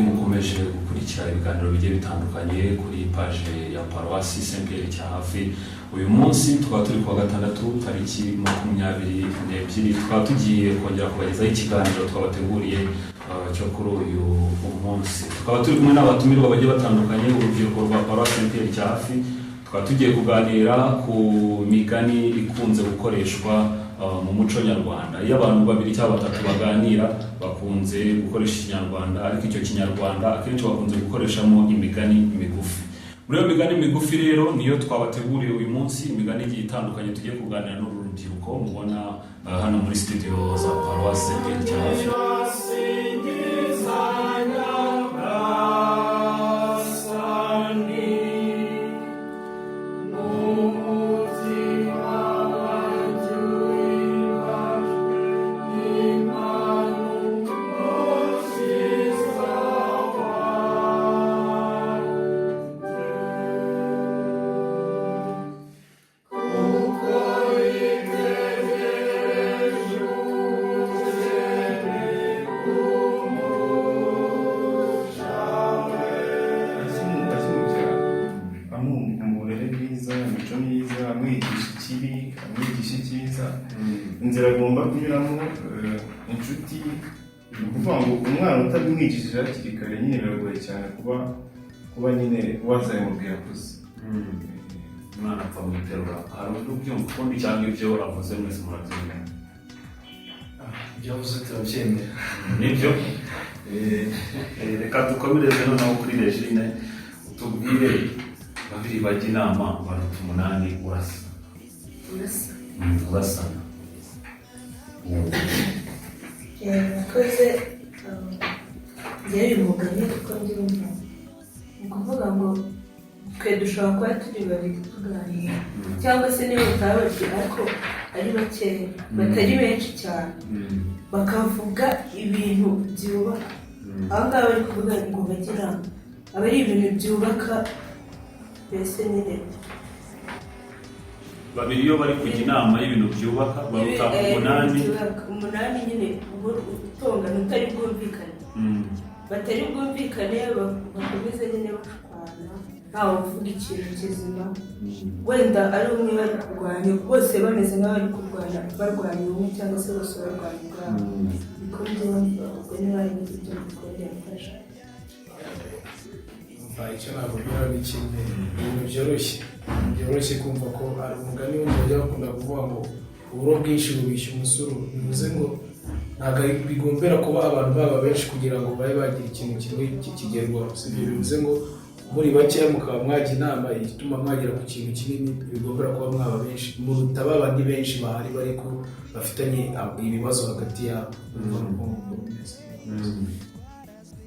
Mukomeje gukurikira ibiganiro bigiye bitandukanye kuri page ya Paruwasi Saint Pierre Cyahafi. Uyu munsi tukaba turi kuwa gatandatu, tariki 22, tukaba tugiye kongera kubagezaho ikiganiro twabateguriye cyo kuri uyu munsi. Tukaba turi kumwe n'abatumirwa bagiye batandukanye, urubyiruko rwa Paruwasi Saint Pierre Cyahafi. Tukaba tugiye kuganira ku migani ikunze gukoreshwa mu muco nyarwanda. Iyo abantu babiri cyangwa batatu baganira, bakunze gukoresha Ikinyarwanda, ariko icyo Kinyarwanda akenshi bakunze gukoreshamo imigani migufi. Muri iyo migani migufi rero niyo twabateguriye uyu munsi, imigani igiye itandukanye tugiye kuganira n'uru rubyiruko mubona hano muri studio za Paruwasi Saint Pierre Cyahafi. Akimubyara, amuha uburere bwiza, imico myiza, amwigisha ikibi, amwigisha icyiza, inzira agomba kunyuramo, inshuti. Ni ukuvuga ngo umwana utabimwigishije hakiri kare nyine biragoye cyane kuba nyine wazabimubwira akuze. Umwana apfa mu iterura. Hari undi ubyumva ukundi cyangwa ibyo avuze mwese murabyemera? Ibyo avuze turabyemera. Nibyo. Reka dukomereze noneho kuri Regine, utubwire: babiri bajya inama baruta umunani urasa. Urasa. Urasana. Murakoze. Njyewe uyu mugani uko mbyumva, ni ukuvuga ngo twe dushobora kuba turi babiri tuganira, cyangwa se niba bataba babiri ariko ari bakeya, batari benshi cyane, bakavuga ibintu byubaka. Aho ngaho bari kuvuga ngo bajye inama, aba ari ibintu byubaka mbese nyine. Babiri iyo bari kujya inama y'ibintu byubaka baruta umunani. Byubaka. Umunani nyine uba utongana, utari bwumvikane, batari bwumvikane, bakomeze nyine bashwana, ntawe uvuga ikintu kizima. Wenda ari umwe bari kurwanya, bose bameze nk'abari kurwana, barwanya umwe cyangwa se bose barwanya ubwabo. Niko mbyumva. Ubwo niba hari n'ibyo mukongera mfasha. Umva, icyo nakubwira ni kimwe, ibintu byoroshye kumva ko hari umugani wundi bajya bakunda kuvuga ngo uburo bwinshi bubishya umusuru. Bivuze ngo ntabwo bigombera kuba abantu baba benshi kugira ngo babe bagira ikintu kimwe kigerwaho. Si ibyo, bivuze ngo muri bakeya mukaba mwajya inama ituma mwagera ku kintu kinini, bigombera kuba mwaba benshi muruta ba bandi benshi bahari bari ko bafitanye ibibazo hagati yabo. Urumva ni uko nguko bimeze.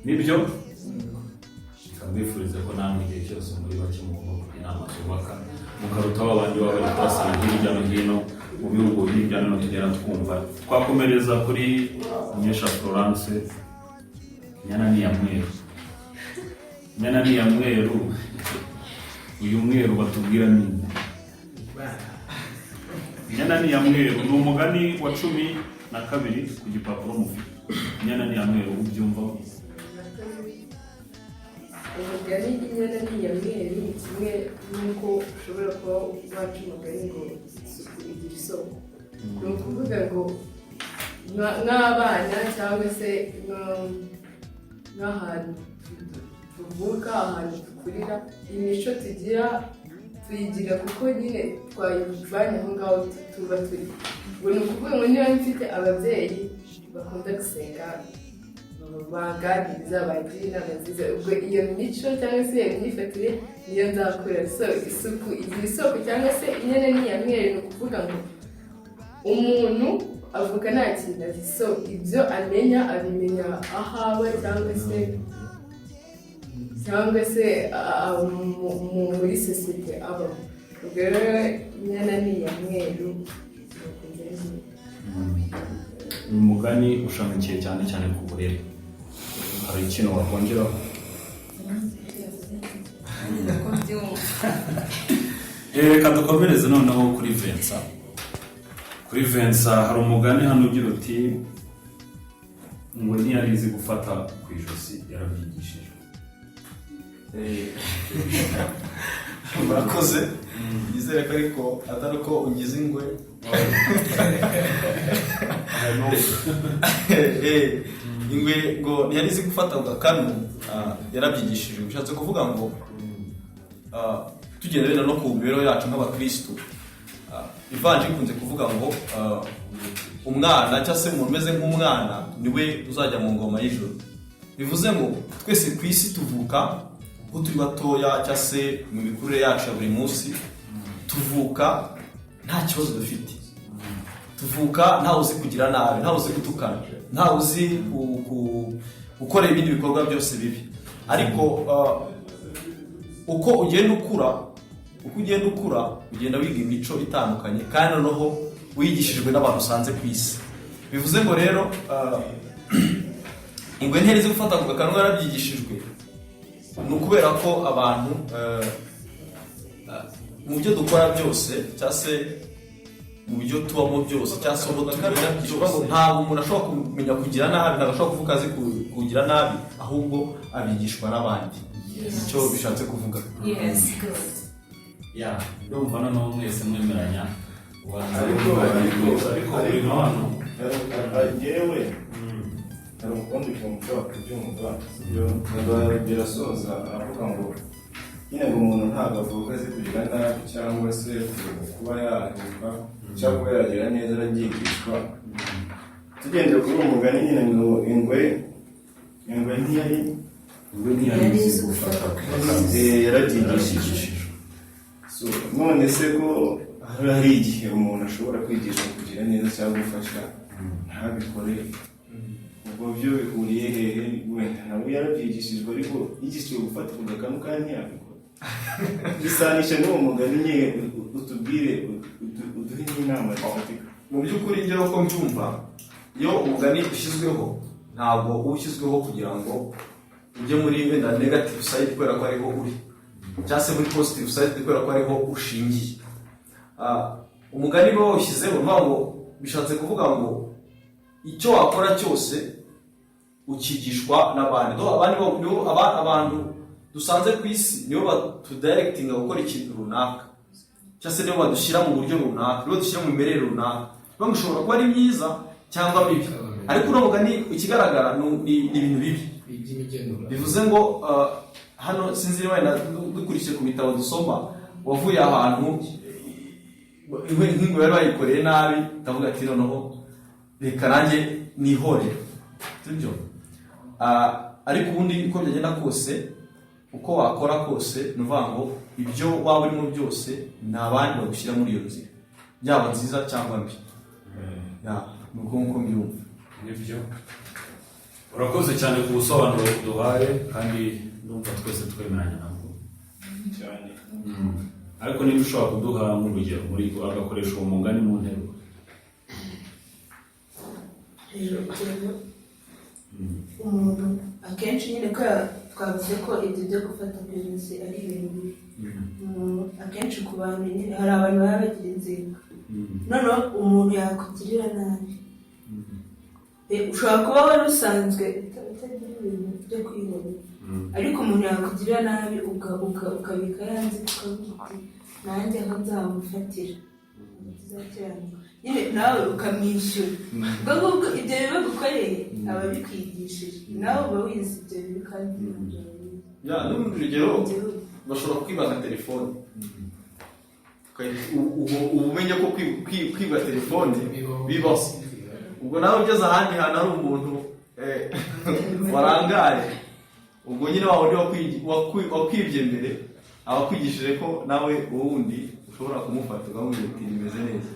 Nibyo. Reka mbifurize ko namwe igihe cyose muri bake mugomba kujya inama zubaka, mukaruta ba bandi baba bari kurasana hirya no hino mu bihugu hirya no hino tugenda twumva. Twakomereza kuri Munyesha Florence. Inyana ni iya mweru, inyana ni iya mweru. Uyu mweru batubwira ni nde? Inyana ni iya mweru ni umugani wa 12 ku gipapuro mufite. Inyana ni iya mweru, ubyumva? Umugani inyana ni iya mweru ni kimwe n'uko ushobora kuba waca umugani ngo isuku igira isoko. Ni ukuvuga ngo nk'abana cyangwa se nk'ahantu tuvuka, ahantu dukurira, imico tugira tuyigira kuko nyine twayivanye aho ngaho tuba turi. Ubwo ni ukuvuga ngo niba mfite ababyeyi bakunda gusenga, banganiriza, bagira inama nziza, ubwo iyo mico cyangwa se iyo myifatire niyo nzakora. So isuku igira isoko cyangwa se inyana ni iya mweru, ni ukuvuga ngo umuntu avuka nta kintu azi. So ibyo amenya abimenya aho aba cyangwa se Cyangwa se muri sosiyete abamo. Ubwo rero inyana ni iya mweru, nuko njyewe. Uyu mugani ushamikiye cyane cyane ku burere. Hari ikintu wakongeraho? Uko mbyumva. Reka dukomereze noneho kuri Vincent. Kuri Vincent hari umugani hano ugira uti ngo ntiyari izi gufata ku ijosi, yarabyigishijwe. Murakoze. Nizere ko ariko atari uko ungize ingwe. Ingwe ngo ntiyari izi gufata ku gakanu, yarabyigishijwe. Bishatse kuvuga ngo tugenda wenda no ku mibereho yacu nk'abakristu, ivanjiri ikunze kuvuga ngo umwana cyangwa se umuntu umeze nk'umwana niwe uzajya mu ngoma y'ijuru. Bivuze ngo twese ku isi tuvuka ubwo turi batoya, cyangwa se mu mikurire yacu ya buri munsi, tuvuka nta kibazo dufite, tuvuka ntawe uzi kugira nabi, ntawe uzi gutukana, ntawe uzi gukora ibindi bikorwa byose bibi. Ariko uko ugenda ukura ugenda wiga imico itandukanye, kandi noneho wigishijwe n'abantu usanze ku isi. Bivuze ngo rero ingwe ntiyari izi gufata ku gakanu, yarabyigishijwe. Ni ukubera ko abantu mu byo dukora byose, cyangwa se mu byo tubamo byose, cyangwa se ubu tugenda byose, ntabwo umuntu ashobora kumenya kugira nabi, ntabwo ashobora kuvuga azi kugira nabi, ahubwo abigishwa n'abandi. Icyo bishatse kuvuga. Yes, good. Ya, ndumva noneho mwese mwemeranya. Ubanza Ariko ariko buri hano Njyewe hari ukundi kuntu ushobora kubyumva, sibyo? Birasoza aravuga ngo nyine ngo umuntu ntabwo avuka azi kugira nabi, cyangwa se kuba yahemuka cyangwa kuba yagira neza, arabyigishwa. Tugendeye kuri uwo mugani nyine ngo ingwe ntiyari Ingwe ntiyari izi gufata ku gakanu. Yarabyigishije. So, none se ko hari igihe umuntu ashobora kwigisha kugira neza cyangwa gufasha ntabikore, ubwo byo bihuriye hehe? Wenda ntabwo yarabyigishijwe, ariko yigishijwe gufata ku gakanu kandi ntiyabikora. Bisanisha n'uwo mugani nyine, utubwire, uduhe n'inama zifatika. Mu by'ukuri njyewe uko mbyumva, iyo umugani ushyizweho, ntabwo uba ushyizweho kugira ngo ujye muri wenda negative side kubera ko ariho uri, cyangwa se muri positive side kubera ko ariho ushingiye. Umugani uba wawushyizeho ni ukuvuga ngo bishatse kuvuga ngo icyo wakora cyose ukigishwa n'abandi. Do abandi nibo abantu dusanze ku isi nibo batudirectinga gukora ikintu runaka, cyangwa se nibo badushyira mu buryo runaka, nibo badushyira mu mimerere runaka. Niyo ushobora kuba ari myiza cyangwa mibi, ariko uno mugani ikigaragara ni ibintu bibi. Iby'imigenurano. Bivuze ngo hano sinzi niba wenda dukurikije ku bitabo dusoma, wavuye ahantu nk'ingwe bari bayikoreye nabi, ndavuga ati noneho reka nanjye nihorere, sibyo? Ariko ubundi uko byagenda kose, uko wakora kose, ni ukuvuga ngo ibyo waba urimo byose ni abandi bagushyira muri iyo nzira, yaba nziza cyangwa mbi. Ya, ni uko nguko mbyumva. Nibyo, urakoze cyane ku busobanuro uduhaye, kandi ndumva twese twemeranya nabwo. Cyane. Ariko niba ushobora kuduha nk'urugero muri agakoresha uwo mugani mu nteruro. Rero urugero, umuntu akenshi nyine ko twavuze ko ibyo byo gufata ku ijosi ari ibintu bibi, umuntu akenshi ku bantu nyine hari abantu baba bagira inzika, noneho umuntu yakugirira nabi, ushobora kuba wari usanzwe utagira ibintu byo kwihorera, ariko umuntu yakugirira nabi ukabika ya nzika, ukavuga uti nanjye aho nzamufatira tuzakiranuka nyine, nawe ukamwishyura. Ubwo ngubwo ibyo biba gukoreye aba abikwigishije, nawe uba wize ibyo bibi kandi ntabyo wabizi. Ya, n'urundi rugero, Igihugu. bashobora kwiba nka telefone. Uba umenya ko kwiba telefone bibaho. Ubwo nawe ugeze ahandi hantu hari umuntu warangaye, ubwo nyine wa wundi wakwibye mbere aba akwigishije ko nawe uwo wundi ushobora kumufata ukamubwira uti bimeze neza.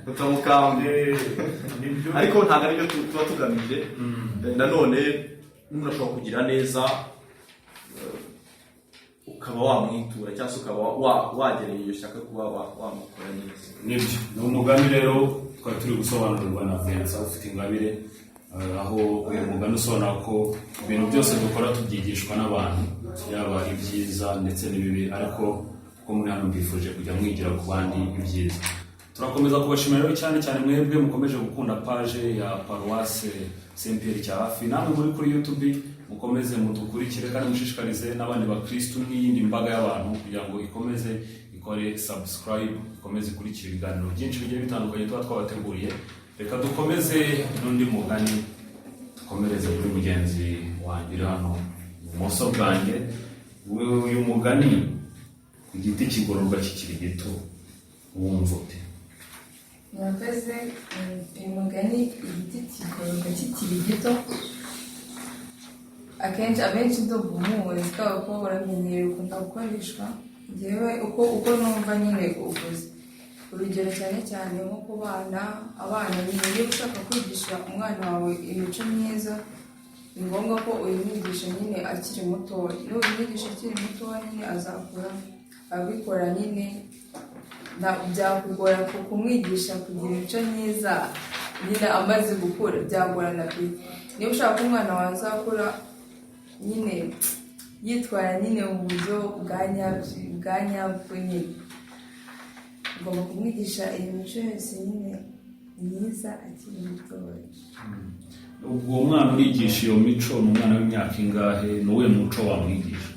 Utamukangura. Nibyo. Ariko ntabwo aribyo tuba tugamije. Nanone N'umuntu ashobora kugira neza, ukaba wamwitura cyangwa se ukaba wagereye iyo shyaka kuba wamukora neza. Nibyo, ni umugani rero twari turi gusobanurirwa na Vincent ufite ingabire, aho uyu mugani usobanura ko ibintu byose dukora tubyigishwa n'abantu, yaba ibyiza ndetse n'ibibi, ariko ko muri hano mbifuje kujya mwigira ku bandi ibyiza. Turakomeza kubashimira rero cyane cyane mwebwe mukomeje gukunda page ya Paruwase Saint Pierre Cyahafi. Namwe muri kuri YouTube mukomeze mudukurikire kandi mushishikarize n'abandi bakristu n'iyindi mbaga y'abantu kugira ngo ikomeze ikore subscribe, ikomeze ikurikire ibiganiro byinshi bigiye bitandukanye tuba twabateguriye. Reka dukomeze n'undi mugani, dukomereze kuri mugenzi wanjye uri hano ibumoso bwanjye. Uyu mugani, igiti kigororwa kikiri gito, wumva ute? Murakoze. Uyu mugani, igiti kigororwa kikiri gito, akenshi abenshi ndumva umuzi kubera ko uramenyereye, ukunda gukoreshwa. Njyewe uko numva nyine uvuze urugero, cyane cyane nko ku bana, abana nyine, niba ushaka kwigisha umwana wawe imico myiza, ni ngombwa ko uyimwigisha nyine akiri mutoya. Iyo uyimwigisha akiri mutoya nyine azakura abikora nyine. Byakugora kumwigisha kugira imico myiza nyine amaze gukura, byagorana pe. Niba ushaka ko umwana wawe azakura nyine yitwara nyine mu buryo bwa nyabwo nyine, ugomba kumwigisha iyi mico yose nyine myiza akiri mutoya. Ubwo uwo mwana urigisha iyo mico ni umwana w'imyaka ingahe? Ni uwuhe muco wamwigisha?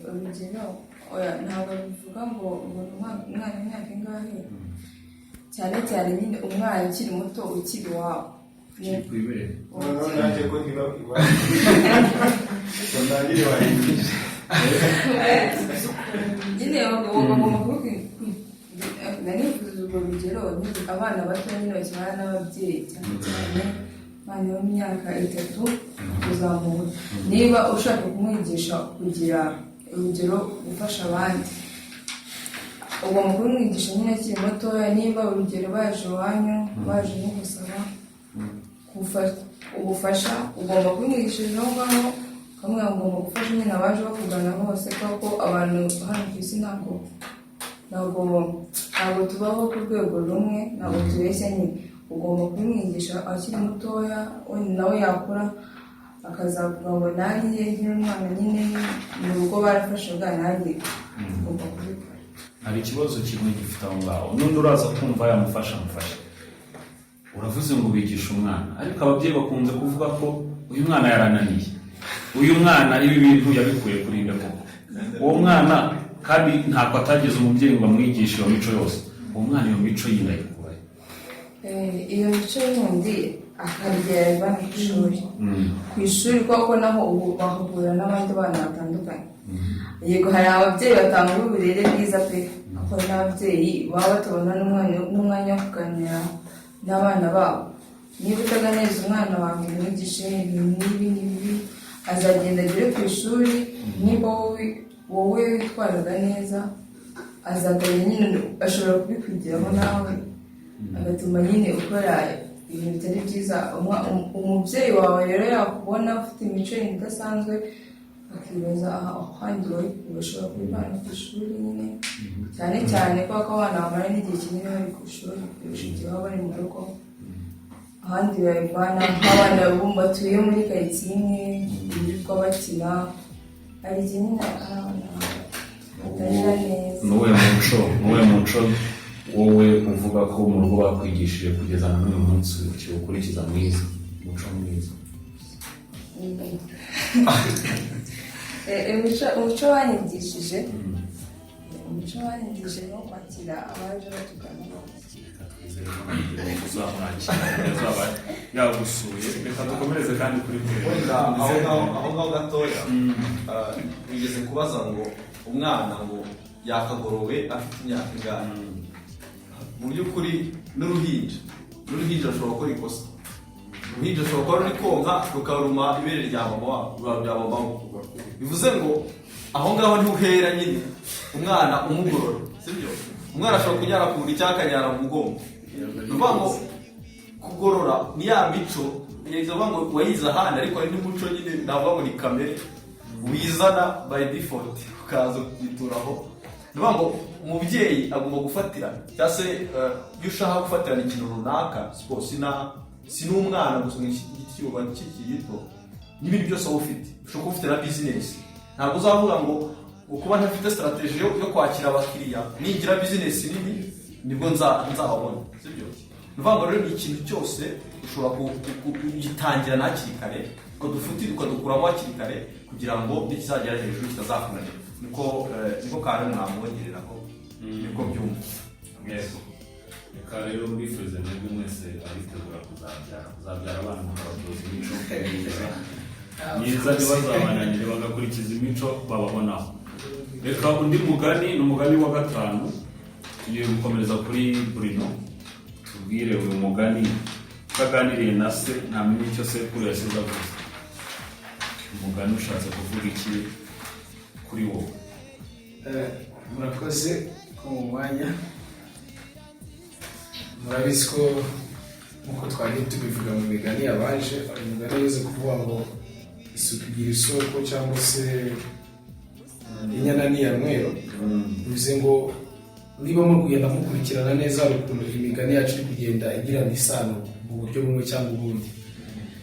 Urugero, oya, ntabwo bivuga ngo ni umwana w'imyaka ingahe. Cyane cyane nyine umwana ukiri muto, ukiri iwabo. Ukiri ku ibere. Noneho nanjye ko ntiba iwacu ngo ndangire wayigisha. Nyine bagomba nanifuza urwo rugero nyine, abana bato nyine bakibana n'ababyeyi, cyane cyane abana b'imyaka 3 kuzamura. Niba ushaka kumwigisha kugira, urugero, gufasha abandi, ugomba kubimwigisha nyine akiri mutoya. Niba, urugero, baje iwanyu, baje nko gusaba ubufasha, ugomba kubimwigishiriza aho ngaho, ukamubwira ngo ugomba gufasha nyine abaje bakugana bose, kuko abantu hano ku isi ntabwo tubaho ku rwego rumwe, ntabwo tubeshya nyine. Ugomba kubimwigisha akiri mutoya, wenda nawe yakura akazavuga ngo nanjye nkiri umwana nyine mu rugo barafashaga, nanjye ugomba kubikora. Hari ikibazo kimwe gifite aho ngaho, n'undi uraza kumva yamufasha amufashe. Uravuze ngo bigisha umwana, ariko ababyeyi bakunze kuvuga ko uyu mwana yarananiye, uyu mwana ibi bintu yabikuye kuri nde koko? Uwo mwana kandi ntabwo atagize umubyeyi ngo amwigishe iyo mico yose. Uwo mwana iyo mico yindi ayikurahe? Iyo mico yindi akabyara ivana ku ishuri, ku ishuri, kuko naho ubu bahugura n'abandi bana batandukanye. Yego, hari ababyeyi batanga uburere bwiza pe, ariko hari n'ababyeyi baba batabona n'umwanya wo kuganira n'abana babo. Niba utaganiriza umwana wawe ngo umwigishe ibintu n'ibi n'ibi, azagenda agere ku ishuri, niba wowe witwaraga neza, azaganya nyine, ashobora kubikwigiraho nawe, agatuma nyine ukora ibintu bitari byiza. Umubyeyi wawe rero yakubona ufite imico yindi idasanzwe, akibaza aha ahandi wayikuye. Bashobora kubivana ku ishuri nyine, cyane cyane kubera ko abana bamara n'igihe kinini bari ku ishuri kurusha igihe baba bari mu rugo. Ahandi babivana, nk'abana batuye muri karitsiye imwe birirwa bakina, hari igihe nyine ari abana batarera neza. Ni uwuhe muco wowe uvuga ko mu rugo bakwigishije kugeza na n'uyu munsi ukiwukurikiza mwiza, umuco mwiza? Umuco banyigishije ni uwo kwakira abaje batugana bose. Reka twizere ko uzamwakira azaba yagusuye. Reka dukomereze kandi kuri Wenda aho ngaho gatoya, wigeze kubaza ngo umwana ngo yakagorowe afite imyaka ingahe. Mu by'ukuri n'uruhinja rushobora gukora ikosa. Uruhinja rushobora kuba ruri konka rukaruma ibere rya mama wabo, rya mama we. Bivuze ngo aho ngaho niho uhera nyine umwana umugorora, sibyo? Umwana ashobora kunyara ku buriri cyangwa akanyara mu mugongo. Ni ukuvuga ngo kugorora ni ya mico. Yagize avuga ngo wayize ahandi, ariko hari n'umuco nyine navuga ngo ni kamere wizana by default, ukaza ukituraho. Ni ukuvuga ngo umubyeyi agomba gufatira, cyangwa se iyo ushaka gufatirana ikintu runaka, siporo si n'umwana gusa ngo igiti cy'uba kikiri gito, n'ibindi byose waba ufite. Ushobora kuba ufite na business, ntabwo uzavuga ngo kuba ntafite strategy yo kwakira abakiriya, ningira business nini nibwo nzababona, sibyo? Ni ukuvuga ngo rero ni ikintu cyose ushobora kugitangirana hakiri kare, ukadufuti ukadukuramo hakiri kare, kugira ngo nikizagera hejuru kitazakunanira. Niko kantu namwongereraho, niko byumva. Yego, reka rero mbifurize mwebwe mwese abitegura kuzabyara abana, mukabatoza imico myiza myiza, ntibazabananire, bagakurikiza imico bababonaho. Reka undi mugani ni umugani wa gatanu. Tugiye gukomereza kuri Bruno. Tubwire uyu mugani: utaganiriye na se ntamenya icyo sekuru yasize avuze. Umugani ushatse kuvuga iki kuri wowe? Murakoze ko mu mwanya. Murabizi ko nk'uko twagiye tubivuga mu migani yabanje, uyu mugani yigeze kuvuga ngo isuku igira isoko, cyangwa se inyana ni iya mweru. Bivuze ngo niba muri kugenda mukurikirana neza, hari ukuntu imigani yacu iri kugenda igirana isano mu buryo bumwe cyangwa ubundi.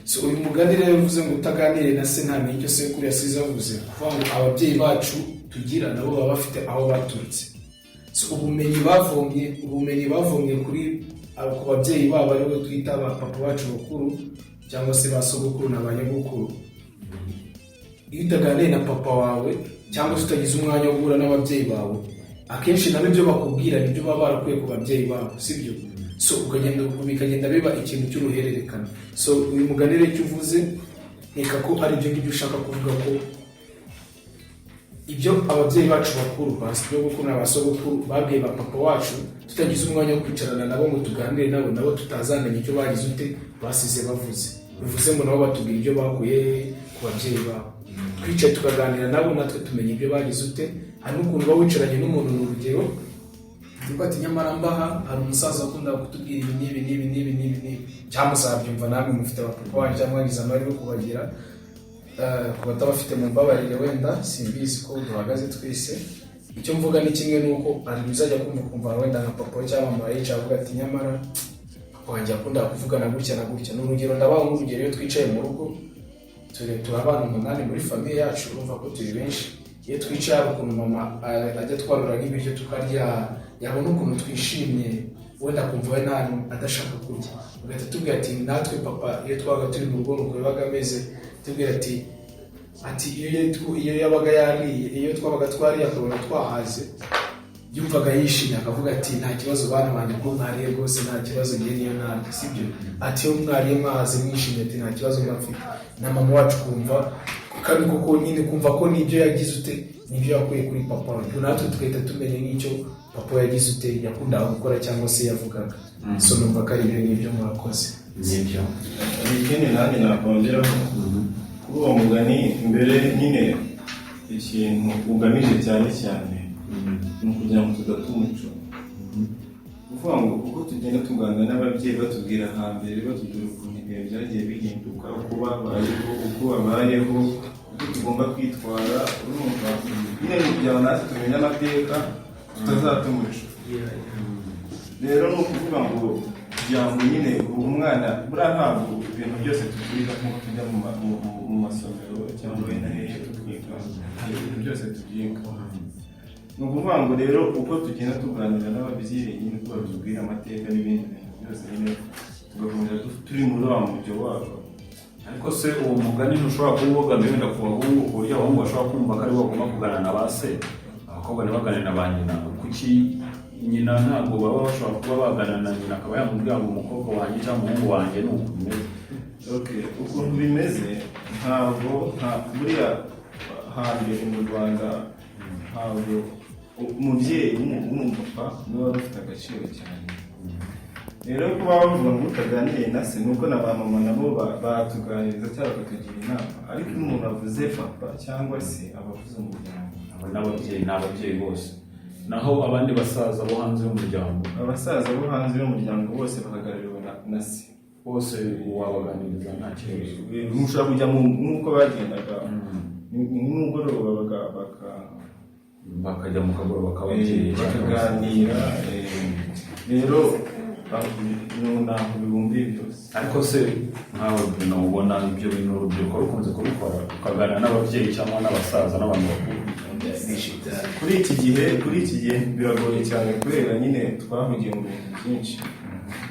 So uyu mugani rero bivuze ngo utaganiriye na se ntamenya icyo sekuru yasize avuze, kuvuga ngo ababyeyi bacu tugira nabo baba bafite aho baturutse. So ubumenyi bavomye ku babyeyi babo, aribo twita ba papa bacu bakuru cyangwa se ba sogokuru na ba nyogokuru. Iyo utaganiriye na papa wawe cyangwa se utagize umwanya wo guhura n'ababyeyi bawe, akenshi nabo ibyo bakubwira nibyo baba barakuye ku babyeyi babo, sibyo? So ukagenda bikagenda biba ikintu cy'uruhererekane. So uyu mugani rero icyo uvuze, nkeka ko ari ibyo ngibyo ushaka kuvuga, ko ibyo ababyeyi bacu bakuru, ba sogokuru na ba sogokuru, babwiye ba papa wacu, tutagize umwanya wo kwicarana nabo ngo tuganire nabo tutazamenya icyo bagize ute basize bavuze. Bivuze ngo nabo batubwira ibyo bakuye ku babyeyi babo. Twicaye tukaganira nabo, natwe tumenya ibyo bagize ute. Hari n'ukuntu uba wicaranye n'umuntu, ni urugero, tuvuga ati nyamara mbaha hari umusaza wakundaga kutubwira ibi n'ibi n'ibi n'ibi n'ibi n'ibi, cyangwa muzabyumva namwe mufite abapapa wanyu cyangwa mwagize amahirwe yo kubagira. Ku batabafite mu mbabarire, wenda simbizi ko duhagaze twese. Icyo mvuga ni kimwe, nuko hari uzajya kumva kumva wenda nka papa we cyangwa mama yicaye avuga ati nyamara papa wanjye yakundaga kuvugana gutya na gutya. Ni urugero, ndabaha nk'urugero: iyo twicaye mu rugo, turi abana umunani muri famille yacu, urumva ko turi benshi. Iyo twicaye, hari ukuntu mama ajya twarura nk'ibiryo tukarya, yabona ukuntu twishimye, wenda akumva we nta adashaka kurya, ugahita tubwira ati natwe papa iyo twabaga turi mu rugo nuko yabaga ameze. Tubwira ati iyo yabaga yariye, iyo twabaga twariye akabona twahaze, yumvaga yishimye, akavuga ati nta kibazo bana banjye, ko mwariye rwose nta kibazo, ngiye niyo narya, sibyo? Ati iyo mwariye mwahaze mwishimye, ati nta kibazo mba mfite. Na mama wacu kumva kandi koko nyine kumva ko nibyo yagize ute, nibyo yakuye kuri papa we. Ubwo natwe tugahita tumenya nk'icyo papa we yagize ute, yakundaga gukora cyangwa se yavugaga. So numva ko ari ibyo ngibyo, murakoze. Nibyo. Hari ikindi nanjye nakongeraho kuri uwo mugani. Mbere nyine ikintu ugamije cyane cyane ni ukugira ngo tudata umuco. Kuvuga ngo uko tugenda tuganira n'ababyeyi, batubwira hambere, batubwira ukuntu ibihe byagiye bihinduka, uko babayeho, uko babayeho, uko tugomba kwitwara, urumva nyine ni ukugira ngo natwe tumenye amateka, tutazata umuco. Rero ni ukuvuga ngo kugira ngo nyine ubu umwana, buriya ntabwo ibintu byose tubyiga nk'uko tujya mu masomero cyangwa wenda hehe tukiga, ntabwo ibintu byose tubyiga. Ni ukuvuga ngo rero uko tugenda tuganira n'ababyeyi nyine, uko batubwira amateka n'ibindi bintu byose nyine, tugakomeza turi muri wa mujyo wabo. Ariko se uwo mugani ntushobora kuba ubogamiye wenda ku bahungu, ku buryo abahungu bashobora kumva ko aribo bagomba kuganira na ba se, abakobwa ntibaganire na ba nyina? Kuki nyina ntabwo baba bashobora kuba baganira na nyina, akaba yamubwira ngo umukobwa wanjye cyangwa umuhungu wanjye ni uku bimeze? Okay, ukuntu bimeze, ntabwo nta buriya hambere mu Rwanda ntabwo umubyeyi w'umupapa niwe wari ufite agaciro cyane. Rero kuba bavuga ngo utaganiriye na se, nuko na ba mama nabo batuganiriza cyangwa bakatugira inama, ariko iyo umuntu avuze papa cyangwa se aba avuze umuryango. Abo n'ababyeyi, ni ababyeyi bose, naho abandi basaza bo hanze y'umuryango? Abasaza bo hanze y'umuryango bose bahagarariwe na se. Bose wabaganiriza nta kibazo. Mushobora kujya nk'uko bagendaga nimugoroba Bakajya mu kagoroba k'ababyeyi bakaganira. Rero ntaho bibumbiye byose. Ariko se nkawe Bruno, ubona ibyo bintu urubyiruko rukunze kubikora, ukaganira n'ababyeyi cyangwa n'abasaza n'abantu bakuru? Kuri iki gihe biragoye cyane, kubera nyine twahugiye mu bintu byinshi.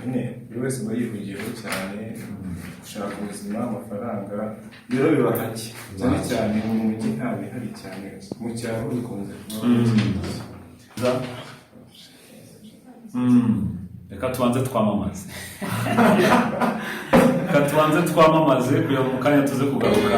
Nyine buri wese aba yihugiyeho cyane gushaka ubuzima, amafaranga. Rero biba hake cyane cyane mu mujyi, nta bihari cyane. Mu cyaro bikunze kuba. Reka tubanze twamamaze, reka tubanze twamamaze kugira ngo mu kanya tuze kugaruka.